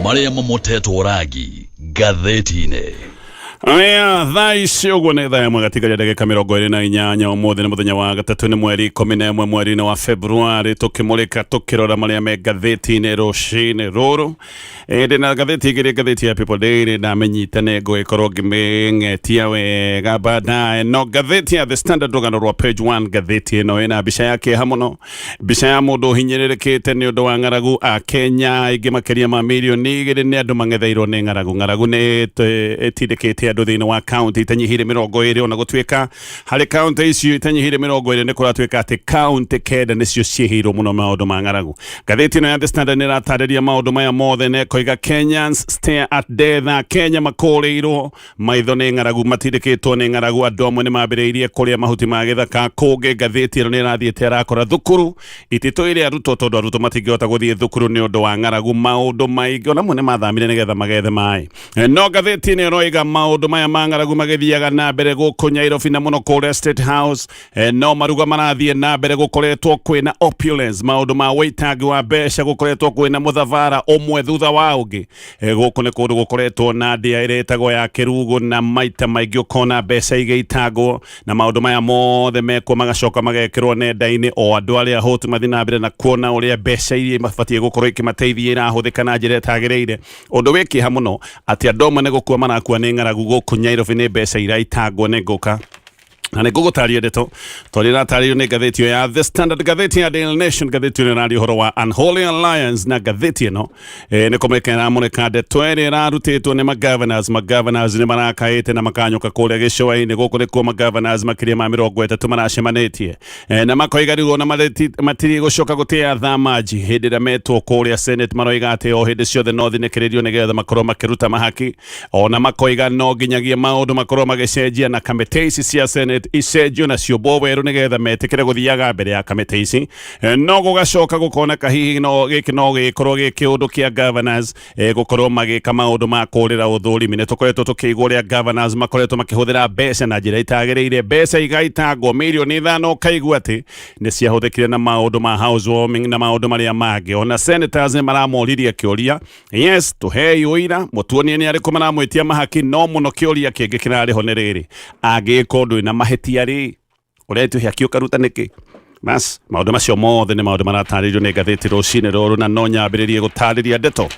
Marĩa mamotetwo rangi ngathĩti-inĩ. Aya, thaa ici ũguo nĩ thaa 1 gatigaria ndagĩka 28. Ũmũthĩ nĩ mũthenya wa gatatũ, nĩ mweri 11 mweri-inĩ wa Februarĩ, tũkĩmũrĩka tũkĩrora marĩa me ngathĩti-inĩ rũcinĩ rũrũ. Ĩndĩ na ngathĩti igĩrĩ, ngathĩti ya People Daily ndamĩnyita nĩ ngũgĩkorwo ngĩmĩng'etia wega baadaye, no ngathĩti ya The Standard, rũgano rwa page 1, ngathĩti ĩno ĩna mbica ya kĩeha mũno, mbica ya mũndũ ũhinyĩrĩrĩkĩte nĩ ũndũ wa ng'aragu. A Kenya aingĩ makĩria ma mirioni 2 nĩ andũ mang'etheirwo nĩ ng'aragu. Ng'aragu nĩ ĩtindĩkĩte andũ thĩinĩ wa kaunti itanyihĩire 20. Ona gũtuĩka harĩ kaunti icio itanyihĩire 20 nĩ kũratuĩka atĩ kaunti 9 nĩcio ciĩhĩirwo mũno maũndũ ma ng'aragu. Ngathĩti ĩno ya The Standard nĩ ĩratarĩria maũndũ maya mothe na ĩkoiga, "Kenyans stare at death." Kenya makũrĩirwo maitho nĩ ng'aragu, matindĩkĩtwo nĩ ng'aragu. Andũ amwe nĩ mambĩrĩirie kũrĩa mahuti ma gĩthaka. Kũngĩ ngathĩti ĩno nĩ ĩrathiĩte ĩrakora thukuru ititũire arutwo, tondũ arutwo matingĩhota gũthiĩ thukuru nĩ ũndũ wa ng'aragu. Maũndũ maingĩ, ona amwe nĩ mathamire nĩgetha magethe maĩ. No ngathĩti ĩno ĩroiga maũndũ maya ma ng'aragu magĩthiaga na mbere gũkũ Nyairobi na mũno kũrĩa State House. No maruga marathiĩ na mbere, gũkoretwo kwĩna opulence, maũndũ ma wĩitangi wa mbeca, gũkoretwo kwĩna mũthabara ũmwe thutha wa ũngĩ. Gũkũ nĩ kũndũ gũkoretwo na ndĩa ĩrĩa ĩtagwo ya kĩrugũ, na maita maingĩ ũkona mbeca igĩitangwo, na maũndũ maya mothe mekwo magacoka magekĩrwo nenda-inĩ, o andũ arĩa ahũtu mathiĩ na mbere na kuona ũrĩa mbeca iria mabatiĩ gũkorwo ikĩmateithia irahũthĩka na njĩra ĩtagĩrĩire. Ũndũ wĩ kĩeha mũno atĩ andũ amwe nĩ gũkua marakua nĩ ng'aragu gũkũ Nyairobi, nĩ mbeca iraitangwo. Nĩ ngũka na nĩ ngũgũtaria ndeto tondũ ĩratarĩrio nĩ ngathĩti ĩyo ya The Standard. Ngathĩti ya Daily Nation, ngathĩti ĩno ĩraria ũhoro wa unholy alliance, na ngathĩti ĩno nĩ kũmũrĩka ĩramũrĩka ndeto ĩrĩa ĩrarutĩtwo nĩ magovernors. Magovernors nĩ marakaĩte na makanyũka kũrĩa gĩcũa-inĩ. Gũkũ nĩkuo magovernors makĩria ma 30 maracemanĩtie na makoiga rĩu ona matirĩ gũcoka gũtĩa thamaji hĩndĩ ĩrĩa metwo kũrĩa Senate. Maroiga atĩ o hĩndĩ ciothe no thinĩkĩrĩrio nĩgetha makorwo makĩruta mahaki, ona makoiga no nginyagia maũndũ makorwo magĩcenjia na kamĩtĩ ici cia Senate icenjio na ciũmbwo werũ nĩgetha metĩkĩre gũthiaga mbere ya kamĩtĩ ici. No gũgacoka gũkoneka hihi no gĩkĩ no gĩkorwo gĩ kĩũndũ kĩa governors gũkorwo magĩka maũndũ ma kũrĩra ũthũrimi. Nĩ tũkoretwo tũkĩigua ũrĩa governors makoretwo makĩhũthĩra mbeca na njĩra itagĩrĩire, mbeca igaitangwo mirioni 5, ũkaigua atĩ nĩ ciahũthĩkire na maũndũ ma housewarming na maũndũ marĩa mangĩ. Ona senators nĩ maramoririe kĩũria, yes, tũhei ũira, mũtuonie nĩ arĩkũ maramwĩtia mahaki. No mũno kĩũria kĩngĩ kĩrarĩ ho nĩ rĩrĩ, angĩka ũndũ wĩna mahĩtia rĩ, ũretio haki ũkaruta nĩkĩ? Bas, maũndũ macio mothe nĩ maũndũ maratarĩrio nĩ ngathĩti rũcinĩ rũrũ, na no nyambĩrĩrie gũtarĩria ndeto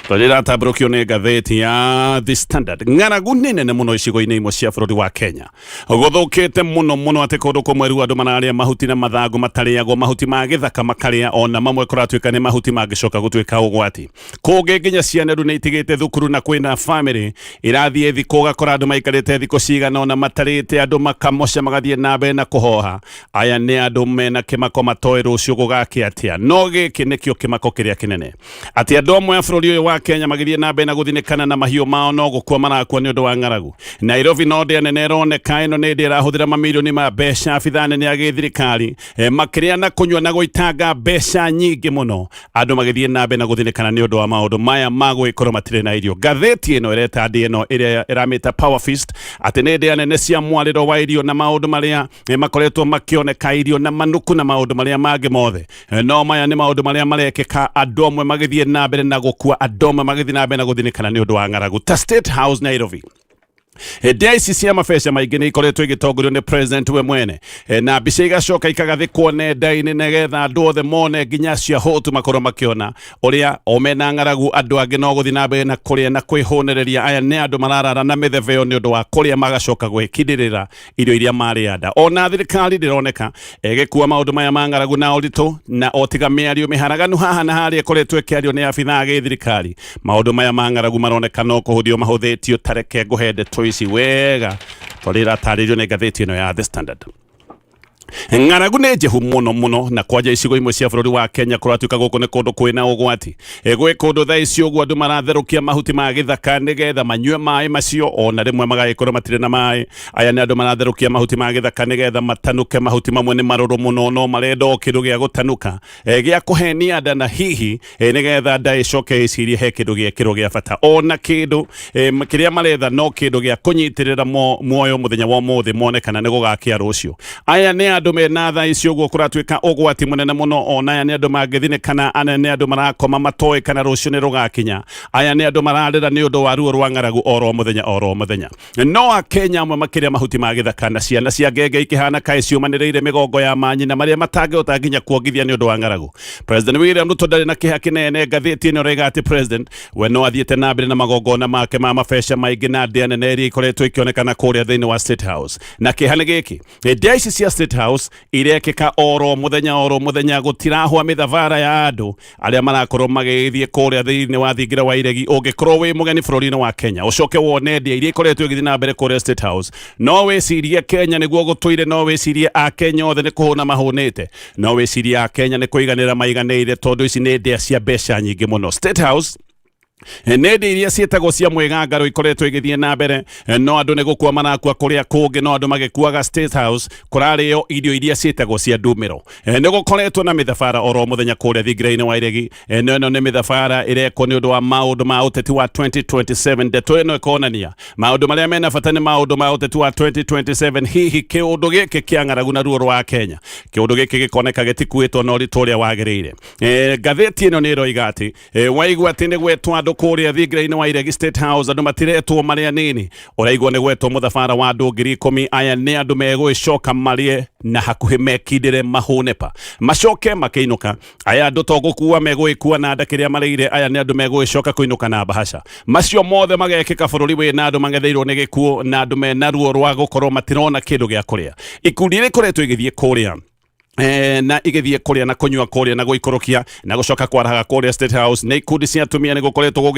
tondũ ĩratambũrũkio nĩ ngathĩti ya The Standard. Ng'aragu nĩ nene mũno icigo-inĩ imwe cia bũrũri wa Kenya. Gũthũkĩte mũno mũno atĩ kũndũ kũmwe rĩu andũ mararĩa mahuti na mathangũ matarĩagwo, mahuti ma gĩthaka makarĩa, ona mamwe kũratuĩka nĩ mahuti mangĩcoka gũtuĩka ũgwati. Kũngĩ nginya ciana rĩu nĩ itigĩte thukuru, na kwĩna famĩlĩ irathiĩ thikũ ũgakora andũ maikarĩte thikũ cigana ona matarĩte, andũ makamoca magathiĩ na mbere na kũhoha. Aya nĩ andũ mena kĩmako, matoĩ rũciũ gũgakĩa atĩa. No gĩkĩ nĩkĩo kĩmako kĩrĩa kĩnene, atĩ andũ amwe a bũrũri ũyũ wa Kenya magĩthiĩ na mbere na gũthinĩkana na mahiũ mao no gũkua marakua nĩ ũndũ wa ng'aragu. Nairobi no ndĩa nene ĩroneka. Ĩno nĩ ndĩa ĩrahũthĩra mamirioni ma mbeca, abithaa nene a gĩthirikari makĩrĩa na kũnyua na gũitanga mbeca nyingĩ mũno, andũ magĩthiĩ na mbere na gũthinĩkana nĩ ũndũ wa maũndũ maya ma gũgĩkorwo matirĩ na irio. Ngathĩti ĩno ĩreta ndĩa ĩno ĩrĩa ĩramĩta Power Feast, atĩ nĩ ndĩa nene cia mwarĩro wa irio na maũndũ marĩa makoretwo makĩoneka, irio na manuku na maũndũ marĩa mangĩ mothe. No maya nĩ maũndũ marĩa marekĩka, andũ amwe magĩthiĩ na mbere na gũkua, andũ amwe magĩthiĩ na mbere na gũthinĩkana nĩ ũndũ wa ng'aragu. Ta State House Nairobi, ndĩa ici cia mabeca maingĩ nĩ ikoretwo igĩtongorio nĩ president we mwene. Na mbica igacoka ikagathĩkwo nenda-inĩ nĩgetha andũ othe mone, nginya acio ahũtu makorwo makĩona ũrĩa o mena ng'aragu, andũ angĩ no gũthiĩ na mbere na kũrĩa na kwĩhũnĩrĩria. Aya nĩ andũ mararara na mĩthebeo nĩ ũndũ wa kũrĩa, magacoka gwĩkindĩrĩra irio iria marĩa nda. Ona thirikari ndĩroneka ĩgĩkua maũndũ maya ma ng'aragu na ũritũ, na o tiga mĩario mĩharaganu haha na harĩa ĩkoretwo ĩkĩario nĩ abithaa a gĩthirikari, maũndũ maya ma ng'aragu maroneka no kũhũthio mahũthĩtio. Tareke ngũhe ndeto ici wega tondũ ĩratarĩrio nĩ ngathĩti ĩno ya The Standard. Ng'aragu nĩ njĩhu mũno mũno, na kwanja icigo imwe cia bũrũri wa Kenya kũratuĩka gũkũ nĩ kũndũ kwĩna ũgwati. Gwĩ kũndũ thaa ici ũguo andũ maratherũkia mahuti ma gĩthaka nĩgetha manyue maĩ macio, ona rĩmwe magagĩkorwo matirĩ na maĩ. Aya nĩ andũ maratherũkia mahuti ma gĩthaka nĩgetha matanuke. Mahuti mamwe nĩ marũrũ mũno, no marenda o kĩndũ gĩa gũtanuka, gĩa kũhenia nda, na hihi nĩgetha nda ĩcoke ĩcirie he kĩndũ gĩekĩrwo gĩa bata. Ona kĩndũ kĩrĩa maretha no kĩndũ gĩa kũnyitĩrĩra muoyo mũthenya wa ũmũthĩ, mone kana nĩ gũgakĩa rũciũ. Aya nĩ andũ Andũ mena thaa ici ũguo kũratuĩka ũgwati mũnene mũno. Ona aya nĩ andũ mangĩthinĩkana, aya nĩ andũ marakoma matoĩ kana rũciũ nĩ rũgakinya, aya nĩ andũ mararĩra nĩ ũndũ wa ruo rwa ng'aragu oro mũthenya oro mũthenya. No Akenya amwe makĩrĩa mahuti ma gĩthaka na ciana cia ngenge ikĩhana kaĩ ciũmanĩrĩire mĩgongo ya manyina marĩa matangĩhota nginya kuongithia nĩ ũndũ wa ng'aragu. President William Ruto ndarĩ na kĩeha kĩnene. Ngathĩti ĩno ĩroiga atĩ president we no athiĩte na mbere na magongona make ma mabeca maingĩ na ndĩa nene iria ikoretwo ikĩonekana kũrĩa thĩinĩ wa State House. Na kĩeha nĩ gĩkĩ, ndĩa ici cia State House irekĩka oro mũthenya oro mũthenya, gũtirahwa mĩthabara ya andũ arĩa marakorwo magĩthiĩ kũrĩa thĩinĩ wa thingira wa iregi. Ũngĩkorwo wĩ mũgeni bũrũri-inĩ wa Kenya ũcoke wone ndĩa iria ikoretwo igĩthiĩ na mbere kũrĩa State House, no wĩcirie Kenya nĩguo gũtũire, no wĩcirie Akenya othe nĩ kũhũna mahũnĩte, no wĩcirie Akenya nĩ kũiganĩra maiganĩire, tondũ ici nĩ ndĩa cia mbeca nyingĩ mũno. State House nĩ ndĩ iria ciĩtagwo cia mwĩgangaro ikoretwo igĩthiĩ na mbere, no andũ nĩ gũkua marakua kũrĩa kũngĩ, no andũ magĩkuaga State House kũrarĩo irio iria ciĩtagwo cia ndumĩro. Nĩ gũkoretwo na mĩthabara oro mũthenya kũrĩa thingira-inĩ wa iregi. No ĩno nĩ mĩthabara ĩrekwo nĩ ũndũ wa maũndũ ma ũteti wa 2027. Ndeto ĩno ĩkonania maũndũ marĩa mena bata nĩ maũndũ ma ũteti wa 2027. Hihi kĩũndũ gĩkĩ kĩa ng'aragu na ruo rwa Kenya, kĩũndũ gĩkĩ gĩkoneka gĩtikuĩtwo na ũritũ ũrĩa wagĩrĩire. Ngathĩti ĩno nĩ ĩroiga atĩ waigua atĩ nĩ gwetwo andũ kũrĩa thingira-inĩ wa iregi State House, andũ matiretwo marĩ anini, ũraigua nĩ gwetwo mũthabara wa andũ 10,000. Aya nĩ andũ megũgĩcoka marĩe na hakuhĩ mekindĩre mahũne pa macoke makĩinũka. Aya andũ to gũkua megũgĩkua na nda kĩrĩa marĩire, aya nĩ andũ megũgĩcoka kũinũka na mbahaca. Macio mothe magekĩka bũrũri wĩna andũ mang'etheirwo nĩ gĩkuũ na andũ mena ruo rwa gũkorwo matirona kĩndũ gĩa kũrĩa. Ikundi iria ikoretwo igĩthiĩ kũrĩa na igĩthiĩ kũrĩa na kũnyua kũrĩa na gũikũrũkia na gũcoka kwarahaga kũrĩa State House nĩ ikundi cia atumia. Nĩ gũkoretwo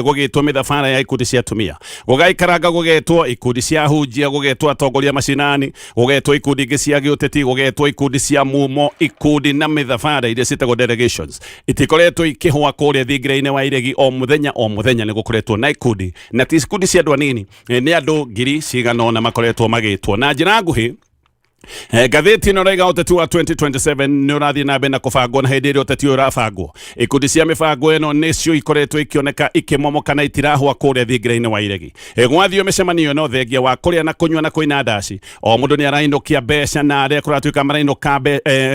gũgĩtwo mĩthabara ya ikundi cia atumia, gũgaikaranga gũgetwo ikundi cia hunjia, gũgetwo atongoria macinani, gũgetwo ikundi ingĩ cia gĩũteti, gũgetwo ikundi cia mumo. Ikundi na mĩthabara iria ciĩtagwo delegations itikoretwo ikĩhũa kũrĩa thingira-inĩ wa iregi. O mũthenya o mũthenya nĩ gũkoretwo na ikundi, na ti ikundi cia andũ anini, nĩ andũ ngiri cigana ũna makoretwo magĩtwo. Na njĩra nguhĩ, ngathĩti ĩno ĩraiga ũteti wa 2027 nĩ ũrathiĩ na mbere na kũbangwo, na hĩndĩ ĩrĩa ũteti ũyũ ũrabangwo, ikundi cia mĩbango ĩno nĩcio ikoretwo ikĩoneka ikĩmomoka na itirahũa kũrĩa thingira-inĩ wa iregi. Gwathio mĩcemanio ĩno, thengia wa kũrĩa na kũnyua na kũina ndaci, o mũndũ nĩ arainũkia mbeca, na arĩa kũratuĩka marainũka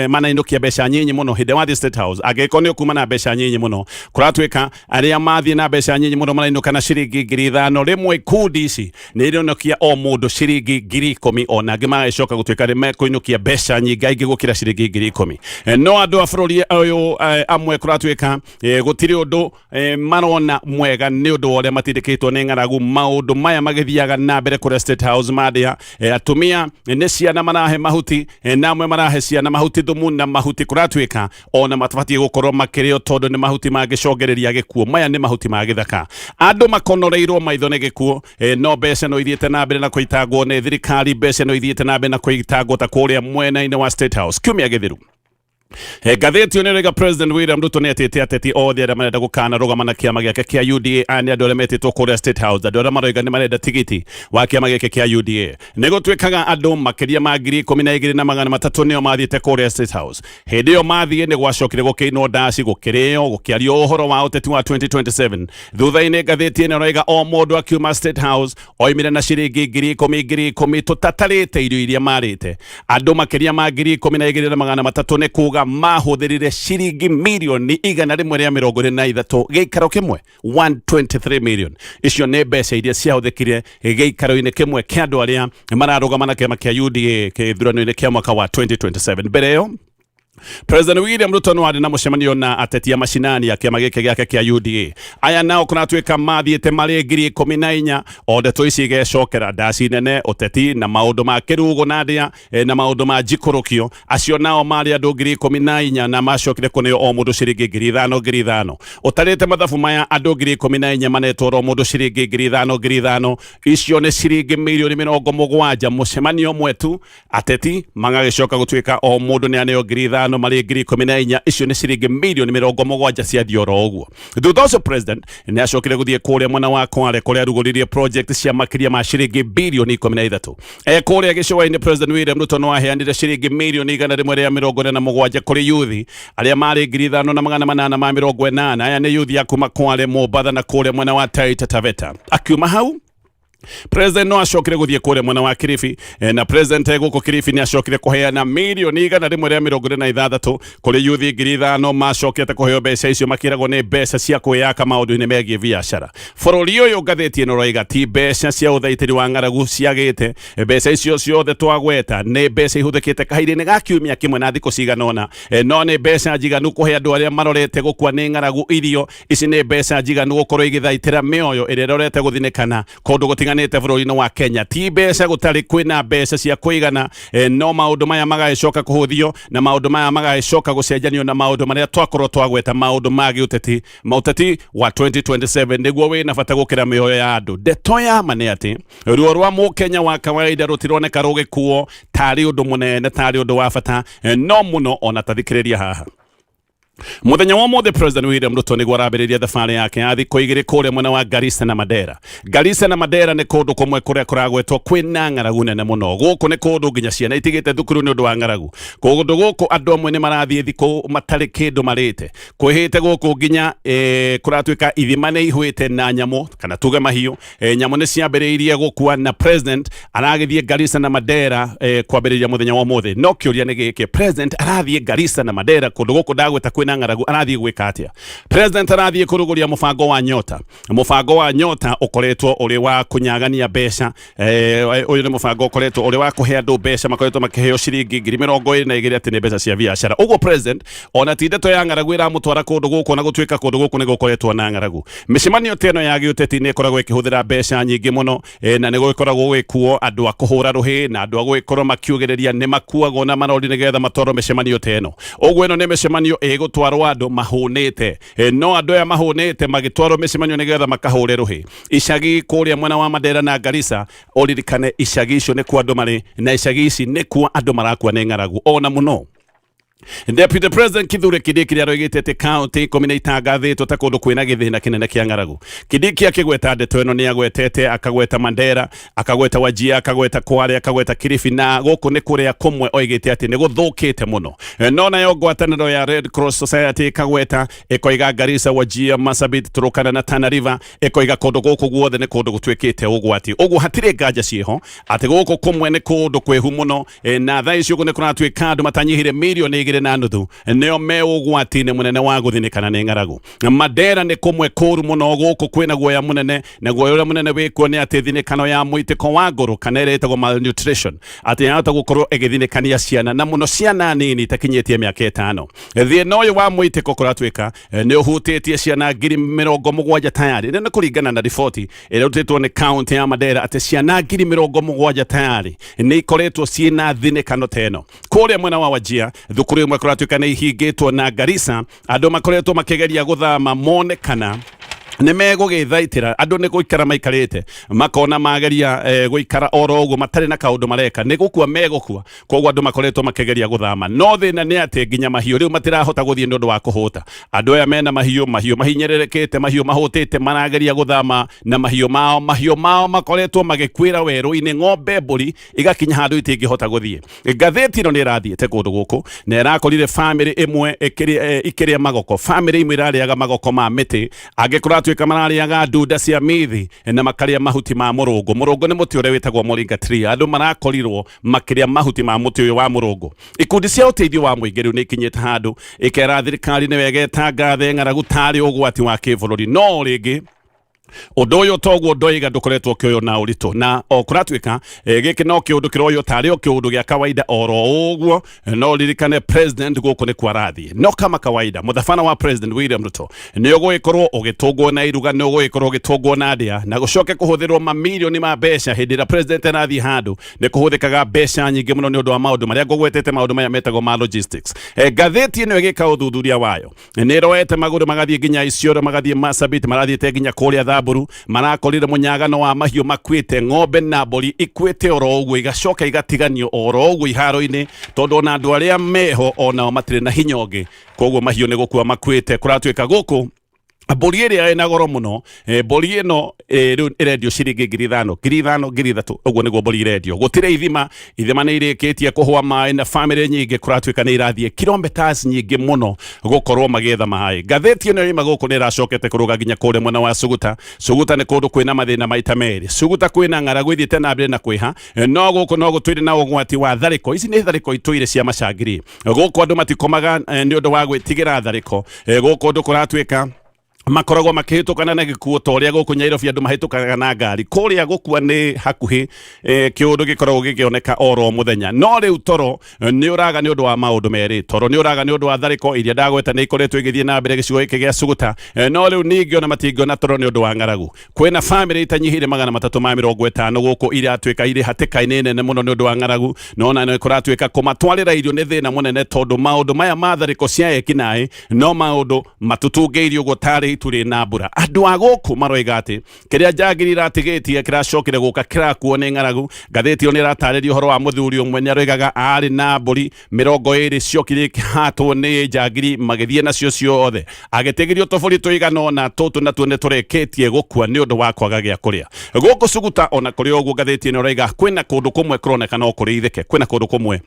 manainũkia mbeca nyinyi mũno. Hĩndĩ wathiĩ State House, angĩkorwo nĩ ũkuma na mbeca nyinyi mũno, kũratuĩka arĩa mathiĩ na mbeca nyinyi mũno marainũka na ciringi 5,000. Rĩmwe ikundi ici nĩ ironokia o mũndũ ciringi 10,000, ona angĩ magagĩcoka gũtuĩka nĩ mekũinũkia mbeca nyingaingĩ gũkĩra ciringi 10,000. No andũ a bũrũri ũyũ amwe kũratuĩka gũtirĩ ũndũ marona mwega nĩ ũndũ wa ũrĩa matindĩkĩtwo nĩ ng'aragu. Maũndũ maya magĩthiaga na mbere kũrĩa State House mandĩa, atumia nĩ ciana marahe mahuti, na amwe marahe ciana mahuti thumu na mahuti kũratuĩka ona matabatiĩ gũkorwo makĩrĩo, tondũ nĩ mahuti mangĩcongĩrĩria gĩkuũ. Maya nĩ mahuti ma gĩthaka. Andũ makonoreirwo maitho nĩ gĩkuũ, no mbeca no ithiĩte na mbere na kũitangwo nĩ thirikari, mbeca no ithiĩte na mbere na kũitangwo ta kũrĩa mwena-inĩ wa State House kiumia gĩthiru. Ngathĩti ĩyo nĩraiga President William Ruto nĩ etĩte ateti othe arĩa marenda gũkana rũgama na kĩama gĩake kĩa UDA. Aya nĩ andũ arĩa metĩtwo kũrĩa State House, andũ arĩa maroiga nĩ marenda tigiti wa kĩama gĩkĩ kĩa UDA. Nĩ gũtuĩkaga andũ makĩria ma 12,300 nĩo mathiĩte kũrĩa State House. Hĩndĩ ĩyo mathiĩ nĩ gwacokire gũkĩinwo ndaci, gũkĩrĩo, gũkĩario ũhoro wa ũteti wa 2027. Thutha-inĩ ngathĩti ĩno ĩroiga o mũndũ akiuma State House oimire na ciringi 10,000 10,000, tũtatarĩte irio iria marĩte. Andũ makĩria ma 12,300, nĩ kuga mahũthĩrire ciringi mirioni 123 gĩikaro kĩmwe, 123 million. Icio nĩ mbeca iria ciahũthĩkire gĩikaro-inĩ kĩmwe kĩa andũ arĩa mararũgama na kĩama kĩa UDA gĩthurano-inĩ kĩa mwaka wa 2027. Mbere ĩyo President William Ruto no arĩ na mũcemanio na ateti a macinani a kĩama gĩkĩ gĩake kĩa UDA. Aya nao kũratuĩka mathiĩte marĩ 14,000. O ndeto ici igecokera ndaci nene, ũteti na maũndũ ma kĩrugo na ndĩa na maũndũ ma njikũrũkio. Acio nao marĩ andũ 14,000 na macokire kũneo o mũndũ ciringi 5,000 5,000. Ũtarĩte mathabu maya, andũ 14,000 manetwo o mũndũ ciringi 5,000 5,000, icio nĩ ciringi mirioni 70 mũcemanio ũmwe tu. Ateti magagĩcoka gũtuĩka o mũndũ nĩ aneo 5,000 marĩ 14,000, icio nĩ ciringi mirioni 70 ciathiĩ oro ũguo. Thutha ũcio president nĩ acokire gũthiĩ kũrĩa mwena wa Kwale kũrĩa arugũririe project cia makĩria ma ciringi birioni 13. Kũrĩa gĩcũa-inĩ President William Ruto no aheanire ciringi mirioni 147 kũrĩ yuthi arĩa marĩ 5880. Aya nĩ yuthi ya kuma Kwale, Mombatha na kũrĩa mwena wa Taita Taveta. Akiuma hau, President no acokire guthie kuria mwena wa Kilifi, na president guku Kilifi ni acokire kuheana 146,000,000 kuri yuthi 5,000 macokete kuheo mbeca icio makiragwo ni mbeca cia kwiyaka maundu-ini megie biacara. Bururi uyu ngathĩti ĩno roiga ti mbeca cia ũthaitĩri wa ng'aragu ciagĩte, mbeca icio ciothe twagweta nĩ mbeca ihũthĩkĩte kahinda-inĩ ga kiumia kĩmwe na thikũ cigana ũna, no nĩ mbeca njiganu kũhe andũ arĩa marorete gũkua nĩ ng'aragu irio. Ici nĩ mbeca njiganu gũkorwo igĩthaitĩra mĩoyo ĩrĩa ĩrorete gũthinĩkana kũndũ gũtiganĩte bũrũri-inĩ wa Kenya. Ti mbeca gũtarĩ, kwĩna mbeca cia kũigana, no maũndũ maya magagĩcoka kũhũthio na maũndũ maya magagĩcoka gũcenjanio na maũndũ marĩa twakorwo twagweta, maũndũ ma gĩũteti. Maũteti wa 2027 nĩguo wĩna bata gũkĩra mĩoyo ya andũ. Ndeto ya ma nĩ atĩ ruo rwa mũkenya wa kawaida rũtironeka rũgĩkuo tarĩ ũndũ mũnene, tarĩ ũndũ wa bata, no mũno ona tathikĩrĩria haha. Muthenya wa mothe President William Ruto niguo arambĩrĩria thabarĩ yake ya thikũ igĩrĩ kũrĩa mwena wa Garissa na Mandera. Garissa na Mandera nĩ kũndũ kũmwe kũrĩa kũragwetwo kwĩna ng'aragu nene mũno. Gũkũ nĩ kũndũ nginya ciana itigĩte thukuru nĩ ũndũ wa ng'aragu. Kũndũ gũkũ andũ amwe nĩ marathiĩ thikũ matarĩ kĩndũ marĩte. Kwĩhĩte gũkũ nginya kũratuĩka ithima nĩ ihwĩte na nyamũ kana tuge mahiũ, nyamũ nĩ ciambĩrĩirie gũkua na president aragĩthiĩ Garissa na Mandera kwambĩrĩria mũthenya wa ũmũthĩ. No kĩũria nĩ gĩkĩ, president arathiĩ Garissa na Mandera kũndũ gũkũ ndagweta kwĩna ng'aragu, arathiĩ gwĩka atĩa? President arathiĩ kũrugũria mũbango wa Nyota. Mũbango wa Nyota ũkoretwo ũrĩ wa kũnyagania mbeca. Ũyũ nĩ mũbango ũkoretwo ũrĩ wa kũhe andũ mbeca, makoretwo makĩheo ciringi 22,000 atĩ nĩ mbeca cia biacara. Ũguo president ona ti ndeto ya ng'aragu ĩramũtwara kũndũ gũkũ, na gũtuĩka kũndũ gũkũ nĩ gũkoretwo na ng'aragu. Mĩcemanio ta ĩno ya gĩũteti nĩ ĩkoragwo ĩkĩhũthĩra mbeca nyingĩ mũno, na nĩ gũgĩkoragwo gũgĩkuo andũ a kũhũra rũhĩ na andũ a gũgĩkorwo makiugĩrĩria nĩ makuagwo na marori nĩgetha matwarwo mĩcemanio ta ĩno. Ũguo ĩno nĩ mĩcemanio ĩgũtwarwo andũ mahũnĩte, no andũ aya mahũnĩte magĩtwarwo mĩcemanio nĩgetha makahũre rũhĩ icagi kũrĩa mwena wa Mandera na Garissa. Ũririkane icagi icio nĩkuo andũ marĩ, na icagi ici nĩkuo andũ marakua nĩ ng'aragu ona mũno. Deputy President Kithure Kindiki nĩaroigĩte atĩ kaunti ikũmi nĩ itangathĩtwo ta kũndũ kwĩna gĩthĩna kĩnene kĩa ng'aragu. Kindiki akĩgweta ndeto ĩno nĩ agwetete, akagweta Mandera, akagweta Wajir, akagweta Kwale, akagweta Kilifi, na gũkũ nĩ kũrĩa kũmwe oigĩte atĩ nĩ gũthũkĩte mũno. No nayo ngwatanĩro ya Red Cross Society ĩkagweta, ĩkoiga Garissa, Wajir, Marsabit, Turkana na Tana River, ĩkoiga kũndũ gũkũ guothe nĩ kũndũ gũtuĩkĩte ũgwati. Ũguo hatirĩ nganja ciĩho atĩ gũkũ kũmwe nĩ kũndũ kwĩhu mũno, na thaa ici ũguo nĩ kũratuĩka andũ matanyihire 2.5 mirioni nĩo me ũgwati-inĩ mũnene wa gũthinĩkana nĩ ng'aragu. Mandera nĩ kũmwe kũru mũno, gũkũ kwĩna guoya mũnene, na guoya ũrĩa mũnene wĩkuo nĩ atĩ thinĩkano ya mũitĩko wa ngoro kana ĩrĩa ĩtagwo malnutrition atĩ yahota gũkorwo ĩgĩthinĩkania ciana, na mũno ciana nini itakinyĩtie mĩaka 5. Thĩna ũyũ wa mũitĩko kũratuĩka nĩ ũhutĩtie ciana 70,000 tayari. Nĩ kũringana na riboti ĩrĩa ĩrutĩtwo nĩ kaunti ya Mandera atĩ ciana 70,000 tayari nĩ ikoretwo ciĩna thinĩkano ta ĩno. Kũrĩa mwena wa Wajir thukuru ĩmwe kũratuĩka nĩ ihingĩtwo, na Garissa andũ makoretwo makĩgeria gũthama mone kana nĩ megũgĩthaitĩra. Andũ nĩ gũikara maikarĩte makona mageria gũikara oro ũguo matarĩ na kaũndũ mareka nĩ gũkua megũkua. Koguo andũ makoretwo makĩgeria gũthama, no thĩna nĩ atĩ nginya mahiũ rĩu matirahota gũthiĩ nĩ ũndũ wa kũhũta. Andũ aya mena mahiũ, mahiũ mahinyĩrĩrĩkĩte, mahiũ mahũtĩte, marageria gũthama na mahiũ mao. Mahiũ mao makoretwo magĩkuĩra werũ-inĩ, ng'ombe, mbũri igakinya handũ itingĩhota gũthiĩ. Ngathĩti ĩno nĩ ĩrathiĩte kũndũ gũkũ na ĩrakorire famĩlĩ ĩmwe ikĩrĩa magoko. Famĩlĩ imwe irarĩaga magoko ma mĩtĩ, angĩ kũratuĩka mararĩaga ndunda cia mithi na makarĩa mahuti ma mũrũngũ. Mũrũngũ nĩ mũtĩ ũrĩa wĩtagwo moringa tree. Andũ marakorirwo makĩrĩa mahuti ma mũtĩ ũyũ wa mũrũngũ. Ikundi cia ũteithio wa mũingĩ rĩu nĩ ikinyĩte handũ ikera thirikari nĩ wega ĩtangathe ng'aragu tarĩ ũgwati wa kĩbũrũri. No rĩngĩ ũndũ ũyũ toguo ndoiga ndũkoretwo ũkĩoywo na ũritũ, na o kũratuĩka gĩkĩ no kĩũndũ kĩroywo tarĩ o kĩũndũ gĩa kawaida oro ũguo. No ririkane president gũkũ nĩ kwarathiĩ no kama kawaida mũthabana wa President William Ruto nĩ ũgũgĩkorwo ũgĩtũngwo na iruga, nĩ ũgũgĩkorwo ũgĩtũngwo na ndĩa na gũcoke kũhũthĩrwo mamirioni ma mbeca. Hĩndĩ ĩrĩa president arathiĩ handũ nĩ kũhũthĩkaga mbeca nyingĩ mũno nĩ ũndũ wa maũndũ marĩa ngũgwetete, maũndũ maya metagwo ma logistics. Ngathĩti ĩno ĩgĩka ũthuthuria wayo nĩ ĩroete magũrũ magathiĩ nginya Isiolo, magathiĩ Marsabit, marathiĩte nginya kũrĩa Thamburu, marakorire mũnyagano wa mahiũ makuĩte, ng'ombe na mbũri ikuĩte oro ũguo, igacoka igatiganio oro ũguo iharo-inĩ, tondũ ona andũ arĩa meho onao matirĩ na hinya ũngĩ. Koguo mahiũ nĩ gũkua makuĩte. Kũratuĩka gũkũ Mbũri ĩrĩa ĩna goro mũno, mbũri ĩno rĩu ĩrendio ciringi 5,000, 5,000, 3,000, ũguo nĩguo mbũri irendio. Gũtirĩ ithima, ithima nĩ irĩkĩtie kũhũa maĩ na bamĩrĩ nyingĩ kũratuĩka nĩ irathiĩ kilometers nyingĩ mũno gũkorwo magĩetha maĩ. Ngathĩti ĩno yoima gũkũ nĩ ĩracokete kũrũga nginya kũrĩa mwena wa Suguta. Suguta nĩ kũndũ kwĩna mathĩna maita merĩ. Suguta kwĩna ng'aragu ĩthiĩte na mbere na kwĩha, no gũkũ no gũtũire na ũgwati wa tharĩko. Ici nĩ tharĩko itũire cia macangiri. Gũkũ andũ matikomaga nĩ ũndũ wa gwĩtigĩra tharĩko. Gũkũ andũ kũratuĩka makoragwo makĩhĩtũkana na gĩkuũ ta ũrĩa gũkũ Nyairobi andũ mahĩtũkaga na ngari. Kũrĩa gũkua nĩ hakuhĩ, kĩũndũ gĩkoragwo gĩkĩoneka oro mũthenya. No rĩu toro nĩ ũraga nĩ ũndũ wa maũndũ merĩ. Toro nĩ ũraga nĩ ũndũ wa tharĩko iria ndagweta nĩ ikoretwo igĩthiĩ na mbere gĩcigo gĩkĩ gĩa Suguta. No rĩu ningĩ ona matingĩona toro nĩ ũndũ wa ng'aragu. Kwĩna bamĩrĩ itanyihĩire 350 gũkũ iratuĩka irĩ hatĩka-inĩ nene mũno nĩ ũndũ wa ng'aragu, no na nĩ kũratuĩka kũmatwarĩra irio nĩ thĩna mũnene tondũ maũndũ maya ma tharĩko cia ekinaĩ no maũndũ matũtungĩirie ũguo tarĩ itu rĩna mbura. Andũ a gũkũ maroiga atĩ kĩrĩa njangiri iratigĩtie kĩracokire gũka kĩrakuo nĩ ng'aragu. Ngathĩti ĩyo nĩ ĩratarĩria ũhoro wa mũthuri ũmwe nĩ aroigaga arĩ na mbũri 20 ciokire ikĩhatwo nĩ njangiri magĩthiĩ nacio ciothe, agĩtigĩrio tũbũri tũigana ũna tũtũ natuo nĩ tũrĩkĩtie gũkua nĩ ũndũ wa kwaga gĩa kũrĩa gũkũ Suguta. Ona kũrĩ ũguo, ngathĩti ĩno ĩroiga kwĩna kũndũ kũmwe kũroneka no kũrĩithĩke, kwĩna kũndũ kũmwe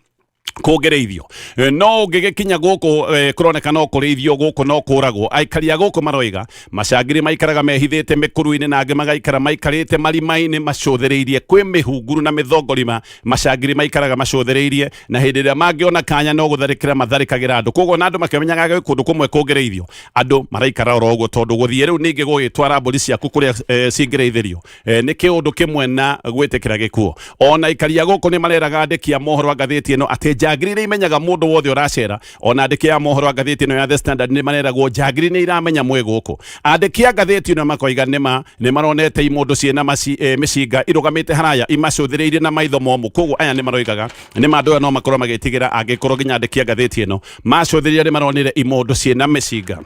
kũngĩrĩithio, no ũngĩgĩkinya gũkũ kũroneka no kũrĩithio gũkũ no kũragwo. Aikari a gũkũ maroiga macangiri maikaraga mehithĩte mĩkuru-inĩ na angĩ magaikara maikarĩte marima-inĩ macũthĩrĩirie. Kwĩ mĩhunguru na mĩthongorima macangiri maikaraga macũthĩrĩirie, na hĩndĩ ĩrĩa mangĩona kanya no gũtharĩkĩra matharĩkagĩra andũ. Koguo na andũ makĩmenyaga gwĩ kũndũ kũmwe kũngĩrĩithio, andũ maraikara oro ũguo tondũ gũthiĩ rĩu ningĩ gũgĩtwara mbũri ciaku kũrĩa cingĩrĩithĩrio nĩ kĩũndũ kĩmwe na gwĩtĩkĩra gĩkuũ. Ona aikari a gũkũ nĩ mareraga andĩki a mohoro a ngathĩti ĩno atĩ njangiri nĩ imenyaga mũndũ wothe ũracera. Ona andĩki a mohoro a ngathĩti ĩno ya The Standard nĩ mareragwo njangiri nĩ iramenya mwĩ gũkũ. Andĩki a ngathĩti ĩno makoiga nĩma nĩ maronete imũndũ ciĩna mĩcinga irũgamĩte haraya imacũthĩrĩirie na maitho momũ. Koguo aya nĩ maroigaga nĩ ma andũ aya no makorwo magĩtigĩra angĩkorwo nginya andĩki a ngathĩti ĩno macũthĩrĩria nĩ maronire imũndũ ciĩna mĩcinga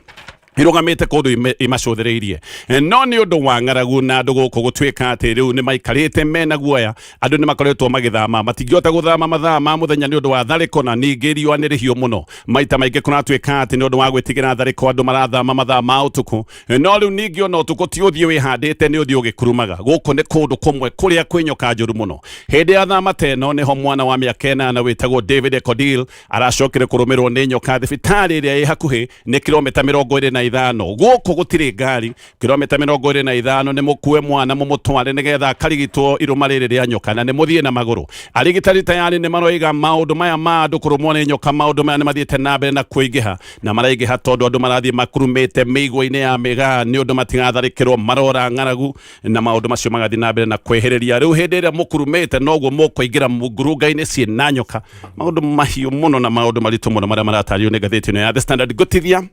irũgamĩte kũndũ imacũthĩrĩirie. No nĩ ũndũ wa ng'aragu na andũ gũkũ gũtuĩka atĩ rĩu nĩ maikarĩte mena guoya, andũ nĩ makoretwo magĩthama. Matingĩhota gũthama mathaa ma mũthenya nĩ ũndũ wa tharĩko, na ningĩ riũa nĩ rĩhiũ mũno. Maita maingĩ kũratuĩka atĩ nĩ ũndũ wa gwĩtigĩra tharĩko andũ marathama mathaa ma ũtukũ. No rĩu ningĩ ona ũtukũ ti ũthiĩ wĩhandĩte, nĩ ũthiĩ ũgĩkurumaga. Gũkũ nĩ kũndũ kũmwe kũrĩa kwĩ nyoka njũru mũno. Hĩndĩ ya thama ta ĩno nĩho mwana wa mĩaka 8 wĩtagwo David Ekodil aracokire kũrũmĩrwo nĩ nyoka thibitarĩ ĩrĩa ĩ hakuhĩ nĩ kilomita 25. Gũkũ gũtirĩ ngari, kilomita 25 nĩ mũkue mwana mũmũtware nĩgetha akarigitwo irũma rĩrĩ rĩa nyoka, na nĩ mũthiĩ na magũrũ. Arigitani tayari nĩ maroiga maũndũ maya ma andũ kũrũmwo nĩ nyoka, maũndũ maya nĩ mathiĩte na mbere na kũingĩha, na maraingĩha tondũ andũ marathiĩ makurumĩte mĩigua-inĩ ya mĩgaa nĩ ũndũ matigatharĩkĩrwo, marora ng'aragu na maũndũ macio magathiĩ na mbere na kwĩhĩrĩria. Rĩu hĩndĩ ĩrĩa mũkurumĩte noguo mũkũingĩra ngurunga-inĩ ciĩna nyoka. Maũndũ mahiũ mũno na maũndũ maritũ mũno marĩa maratarĩrio nĩ ngathĩti ĩno ya The Standard. Ngũtithia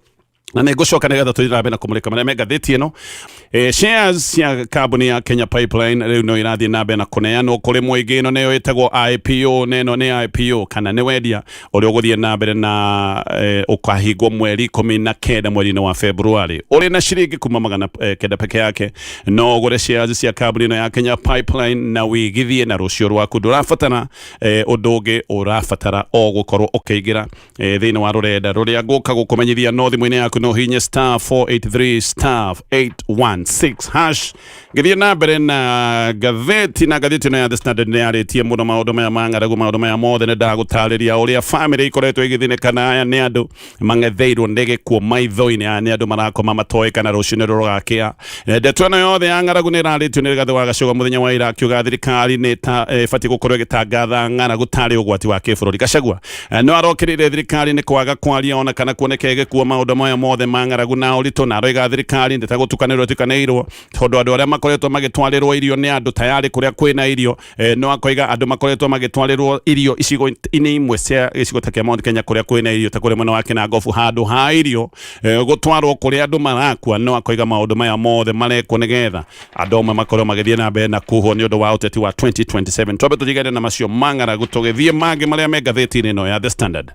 na nĩ ngũcoka nĩgetha tũthiĩ na mbere na kũmũrĩka marĩa me ngathĩti ĩno. Shares cia kambuni ya Kenya Pipeline rĩu no irathiĩ na mbere na kũneanwo kũrĩ mũingĩ. Ĩno nĩyo ĩtagwo IPO, na ĩno nĩ IPO kana nĩ wendia ũrĩa ũgũthiĩ na mbere na ũkahingwo mweri 19 mweri-inĩ wa February. Ũrĩ na ciringi kuma 900 peke yake no ũgũre shares cia kambuni ĩno ya Kenya Pipeline na wĩigithie na rũciũ rwaku. Ndũrabatara ũndũ ũngĩ, ũrabatara o gũkorwo ũkĩingĩra thĩinĩ wa rũrenda rũrĩa ngũka gũkũmenyithia. No thimũ-inĩ yaku no hihinye star 483 star 816 hash. Ngĩthiĩ na mbere na ngathĩti, na ngathĩti ĩno ya The Standard nĩ yarĩtie mũno maũndũ maya ma ng'aragu. Maũndũ maya mothe nĩ ndagũtarĩria ũrĩa bamĩrĩ ikoretwo igĩthĩnĩka, na aya nĩ andũ mang'etheirwo nĩ gĩkuũ maitho-inĩ, aya nĩ andũ marakoma matoĩ kana rũciũ nĩ rũgakĩa. Ndeto ĩno yothe ya ng'aragu nĩ ĩrarĩtio nĩ Rigathĩ wa Gachagua mũthenya wa ira, akiuga thirikari nĩ ta ĩbatiĩ gũkorwo ĩgĩtangatha ng'aragu tarĩ ũgwati wa kĩbũrũri. Gachagua no arokĩrĩire thirikari nĩ kwaga kwaria ona kana kuoneka ĩgĩkua maũndũ maya mothe ma ng'aragu na ũritũ, na aroiga thirikari ndĩ ta gũtukanĩrwo ĩtukanĩirwo tondũ andũ arĩa makoretwo magĩtwarĩrwo irio nĩ andũ tayarĩ kũrĩa kwĩna irio. No akoiga andũ makoretwo magĩtwarĩrwo irio icigo-inĩ imwe cia gĩcigo ta kĩa Mount Kenya kũrĩa kwĩna irio ta kũrĩa mwena wa Kinangofu, handũ ha irio gũtwarwo kũrĩa andũ marakua. No akoiga maũndũ maya mothe marekwo nĩgetha andũ amwe makorwo magĩthiĩ na mbere na kuhwo nĩ ũndũ wa ũteti wa 2027. Twambe tũtigane na macio ma ng'aragu tũgĩthiĩ mangĩ marĩa me ngathĩti-inĩ ĩno ya The Standard.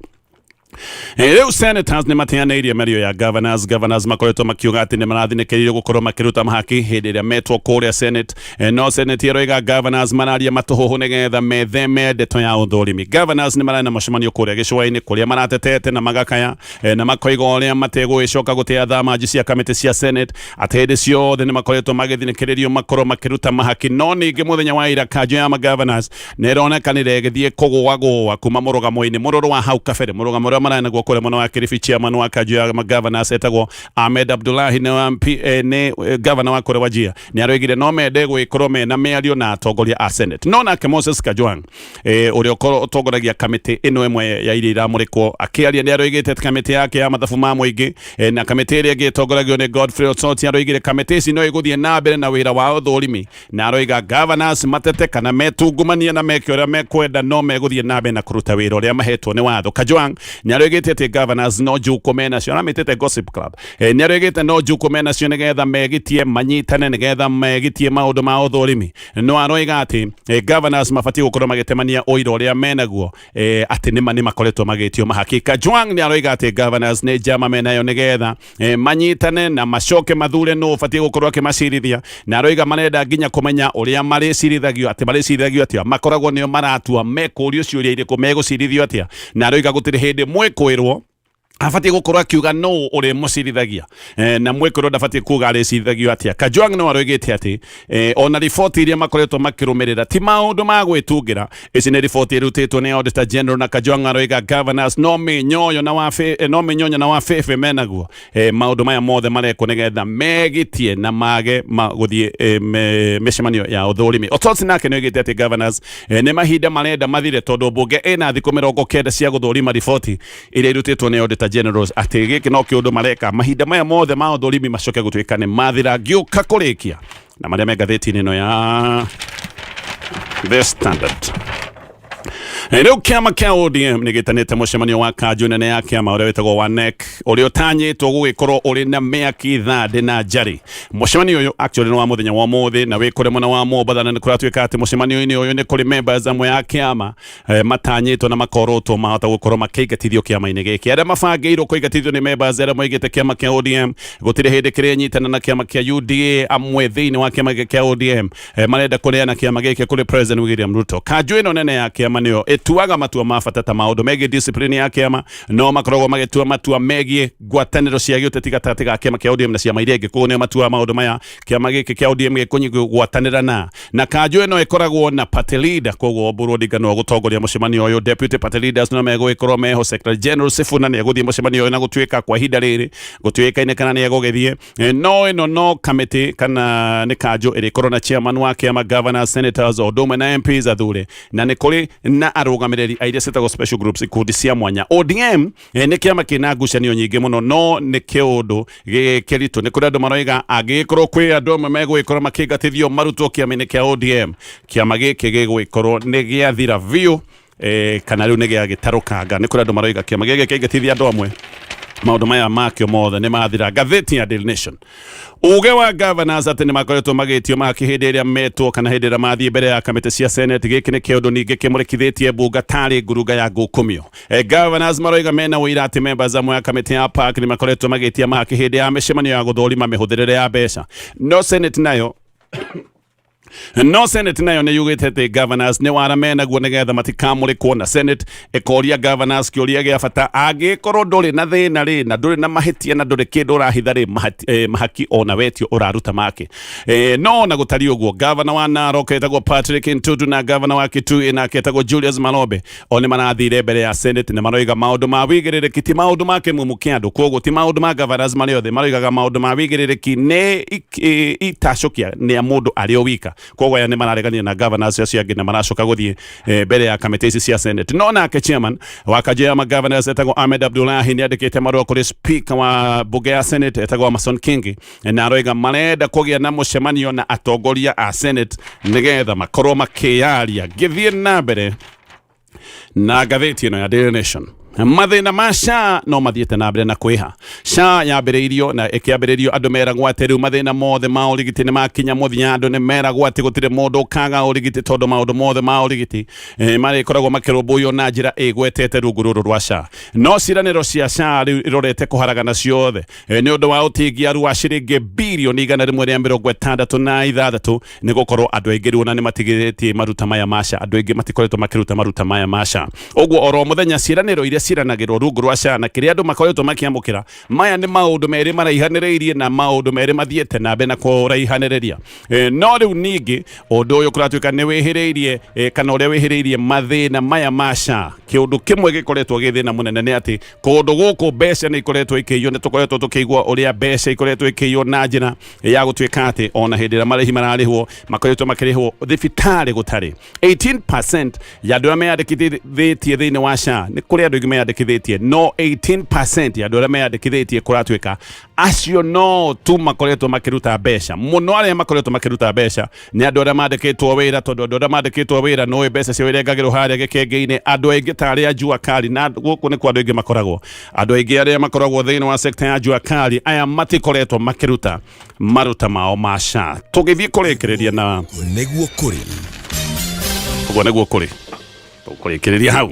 Rĩu senators nĩ mateanĩirie mĩario ya governors. Governors makoretwo makiuga atĩ nĩ marathinĩkĩrĩirio gũkorwo makĩruta mahaki hĩndĩ ĩrĩa metwo kũrĩa Senate. No Senate ĩroiga governors mararia matũhũhũ nĩgetha metheme ndeto ya ũthũrimi. Governors nĩ mararĩ na mũcemanio kũrĩa gĩcũa-inĩ kũrĩa maratetete na magakaya na makoiga ũrĩa mategũgĩcoka gũtĩa thamanji cia kamĩtĩ cia Senate, atĩ hĩndĩ ciothe nĩ makoretwo magĩthinĩkĩrĩrio makorwo makĩruta mahaki. No ningĩ mũthenya wa ira kanjũ ya magovernors nĩ ĩronekanire ĩgĩthiĩ kũgũagũa kuma mũrũgamo-inĩ mũrũrũ wa hau kabere, mũrũgamo ũrĩa mararĩ naguo kũrĩa mwena wa Kilifi. Chairman wa kanjũ ya magovernors etagwo Ahmed Abdullahi, nĩ wa MP, nĩ governor wa kũrĩa Wajir, nĩ aroigire no mende gwĩkorwo mena mĩario na atongoria a Senate. No nake Moses Kajwang, ũrĩa ũtongoragia kamĩtĩ ĩno ĩmwe ya iria iramũrĩkwo, akĩaria nĩ aroigĩte atĩ kamĩtĩ yake ya mathabu ma mũingĩ na kamĩtĩ ĩrĩa ĩngĩ ĩtongoragio nĩ Godfrey Osotsi, aroigire kamĩtĩ ici no igũthiĩ na mbere na wĩra wa ũthũrimi, na aroiga governors matete kana metungumanie na meke ũrĩa mekwenda, no megũthiĩ na mbere na kũruta wĩra ũrĩa mahetwo nĩ watho. Kajwang nĩ aroigĩte atĩ governors no njukũ menacio, aramĩtĩte gossip club. Nĩ aroigĩte no njukũ menacio nĩgetha megitie manyitane nĩgetha megitie maũndũ ma ũthũrimi. No aroiga atĩ governors mabatiĩ gũkorwo magĩtemania ũira ũrĩa menaguo atĩ nĩma nĩ makoretwo magĩtio mahaki. Kajwang nĩ aroiga atĩ governors nĩ njama menayo nĩgetha manyitane na macoke mathure nũ ũbatiĩ gũkorwo akĩmacirithia, na aroiga marenda nginya kũmenya ũrĩa marĩcirithagio, atĩ marĩcirithagio atĩa, makoragwo nĩo maratua mekũrio ciũria irĩkũ, megũcirithio atĩa, na aroiga gũtirĩ hĩndĩ mwĩkwĩrwo abatiĩ gũkorwo akiuga nũ ũrĩmũcirithagia, na mwĩkwĩrwo ndabatiĩ kuga arĩcirithagio atĩa. Kajwang no aroigĩte atĩ ona riboti iria makoretwo makĩrũmĩrĩra ti maũndũ ma gwĩtungĩra, ici nĩ riboti irutĩtwo nĩ Auditor General, na Kajwang aroiga governors no mĩnyoyo na wabe, no mĩnyonyo na wabebe menaguo, maũndũ maya mothe marekwo nĩgetha megitie na mage ma gũthiĩ mĩcemanio ya ũthũrimi. Osotsi nake nĩ oigĩte atĩ governors nĩ mahinda marenda mathire, tondũ mbunge ĩna thikũ 90 cia gũthũrima riboti iria irutĩtwo nĩ Auditor Generals, atĩ gĩkĩ no kĩũndũ mareka mahinda maya mothe ma ũthũrimi macoke gũtuĩka nĩ mathira. Ngĩũka kũrĩkia na marĩa me ngathĩti-inĩ ĩno ya The Standard. Rĩu kĩama kĩa ODM nĩ gĩtanĩte mũcemanio wa kanjũ nene ya kĩama ũrĩa wĩtagwo wa NEC, ũrĩa ũtanyĩtwo gũgĩkorwo ũrĩ na mĩaki thandĩ na njarĩ. Mũcemanio ũyũ actually nĩ wa mũthenya wa ũmũthĩ na wĩ kũrĩ mwena wa Mombatha, na nĩ kũratuĩka atĩ mũcemanio-inĩ ũyũ nĩ kũrĩ members amwe a kĩama matanyĩtwo na makorotwo mahota gũkorwo makĩingatithio kĩama-inĩ gĩkĩ. Arĩa mabangĩirwo kũingatithio nĩ members arĩa moigĩte kĩama kĩa ODM gũtirĩ hĩndĩ kĩrĩnyitana na kĩama kĩa UDA. Amwe thĩinĩ wa kĩama gĩkĩ kĩa ODM marenda kũneana kĩama gĩkĩ kũrĩ President William Ruto. Kanjũ ĩno nene ya kĩama nĩyo ĩtuaga matua ma bata ta maũndũ megiĩ discipline ya kĩama, no makoragwo magĩtua matua megiĩ ngwatanĩro cia gĩũteti gatagatĩ ga kĩama kĩa ODM na ciama iria ingĩ. Koguo nĩo matuaga maũndũ maya kĩama gĩkĩ kĩa ODM gĩkũgwatanĩra na kanjũ ĩno ĩkoragwo na party leader. Koguo Oburu Odinga nĩwe ũgũtongoria mũcemanio ũyũ, deputy party leaders no megũgĩkorwo meho, secretary general Sifuna nĩ egũthiĩ mũcemanio ũyũ, na gũtuĩka kwa ihinda rĩrĩ gũtuĩkaine kana nĩ egũgĩthiĩ. No ĩno no kamĩtĩ kana nĩ kanjũ ĩrĩkorwo na chairman wa kĩama, governors, senators o ũndũ ũmwe na MPs athure, na nĩ kũrĩ na arũgamĩrĩri a iria ciĩtagwo special groups, ikundi cia mwanya. ODM nĩ kĩama kĩna ngucanio nyingĩ mũno, no nĩ kĩũndũ gĩkĩritũ. Nĩ kũrĩ andũ maroiga angĩgĩkorwo kwĩ andũ amwe megũgĩkorwo makĩingatithio marutwo kĩama-inĩ kĩa ODM, kĩama gĩkĩ gĩgũgĩkorwo nĩ gĩathira biũ, kana rĩu nĩ gĩagĩtarũkanga. Nĩ kũrĩ andũ maroiga kĩama gĩkĩ kĩingatithia andũ amwe, maũndũ maya makĩo mothe nĩ mathira. Ngathĩti ya Daily Nation, uge wa governors atĩ nĩ makoretwo magĩtio mahaki hĩndĩ ĩrĩa metwo kana hĩndĩ ĩrĩa mathiĩ mbere ya kamĩtĩ cia Senate, gĩkĩ nĩ kĩũndũ ningĩ kĩmũrĩkithĩtie mbunga tarĩ ngurunga ya ngũkũmio. Governors maroiga mena ũira atĩ members amwe a kamĩtĩ ya PAC nĩ makoretwo magĩtia mahaki hĩndĩ ya mĩcemanio ya gũthũrima mĩhũthĩrĩre ya mbeca. No Senate nayo nĩ yugĩte atĩ governors nĩ wara menaguo nĩgetha matikamũrĩkwo, na Senate ĩkoria governors kĩũria gĩa bata: angĩkorwo ndũrĩ na thĩna rĩ, na ndũrĩ na mahĩtia, na ndũrĩ kĩndũ ũrahitha rĩ, mahaki ona wetio ũraruta make? No na gũtariĩ ũguo, governor wa Narok etagwo Patrick Ntutu na governor wa Kitui nake etagwo Julius Malombe o nĩ marathire mbere ya Senate na maroiga maũndũ ma wĩigĩrĩrĩki ti maũndũ ma kĩmumu kĩa andũ. Koguo ti maũndũ ma governors marĩ othe, maroigaga maũndũ ma wĩigĩrĩrĩki nĩ itacũkia nĩ a mũndũ arĩ o wika. Koguo aya nĩ mararegania na governors acio angĩ na maracoka gũthiĩ mbere ya kamĩtĩ ici cia Senate. No nake chairman wa kanjũ ya magovernors etagwo Ahmed Abdullahi nĩ andĩkĩte marũa kũrĩ speaker wa bunge ya Senate etagwo Amason Kingi, na aroiga marenda kũgĩa na mũcemanio na atongoria a Senate nĩgetha makorwo makĩyaria. Ngĩthiĩ na mbere na ngathĩti ĩno ya Daily Nation, Mathĩna ma SHA no mathiĩte na mbere na kwĩha. SHA yambĩrĩirio na ĩkĩambĩrĩrio andũ meragwo atĩ rĩu mathĩna mothe ma ũrigiti nĩ makinya mũthia. Andũ nĩ meragwo atĩ gũtirĩ mũndũ ũkaga ũrigiti tondũ maũndũ mothe ma ũrigiti marĩkoragwo makĩrũmbũiyo na njĩra ĩgwetete rungu rũrũ rwa SHA. No ciĩranĩro cia SHA rĩu irorete kũharagana ciothe nĩ ũndũ wa ũtingiaru wa ciringi birioni 166, nĩ gũkorwo andũ aingĩ rĩu ona nĩ matigithĩtie maruta maya ma SHA. Andũ aingĩ matikoretwo makĩruta maruta maya ma SHA. Ũguo oro mũthenya ciĩranĩro iria ciĩranagĩrwo rungu rwa SHA na kĩrĩa andũ makoretwo makĩamũkĩra, maya nĩ maũndũ merĩ maraihanĩrĩirie na maũndũ merĩ mathiĩte na mbere na kũraihanĩrĩria. No rĩu ningĩ ũndũ ũyũ kũratuĩka nĩ wĩhĩrĩirie, kana ũrĩa wĩhĩrĩirie mathĩna maya ma SHA, kĩũndũ kĩmwe gĩkoretwo gĩ thĩna mũnene nĩ atĩ kũndũ gũkũ mbeca nĩ ikoretwo ikĩiywo. Nĩ tũkoretwo tũkĩigua ũrĩa mbeca ikoretwo ikĩiywo na njĩra ya gũtuĩka atĩ ona hĩndĩ ĩrĩa marĩhi mararĩhwo, makoretwo makĩrĩhwo thibitarĩ gũtarĩ. 18% ya andũ arĩa meyandĩkithĩtie thĩinĩ wa SHA, nĩ kũrĩ andũ aingĩ meyandĩkithĩtie, no 18% ya andũ arĩa meyandĩkithĩtie kũratuĩka acio no tu makoretwo makĩruta mbeca mũno. Arĩa makoretwo makĩruta mbeca nĩ andũ arĩa mandĩkĩtwo wĩra, tondũ andũ arĩa mandĩkĩtwo wĩra nĩũĩ mbeca ciao irengagĩrwo harĩa gĩkenge-inĩ. Andũ aingĩ ta arĩa jua kali, na gũkũ nĩkuo andũ aingĩ makoragwo, andũ aingĩ arĩa makoragwo thĩinĩ wa sekta ya jua kali, aya matikoretwo makĩruta maruta mao ma SHA. Tũgĩthiĩ kũrĩkĩrĩria na Nĩguo kũrĩ. Ũguo nĩguo kũrĩ, tũkũrĩkĩrĩria hau.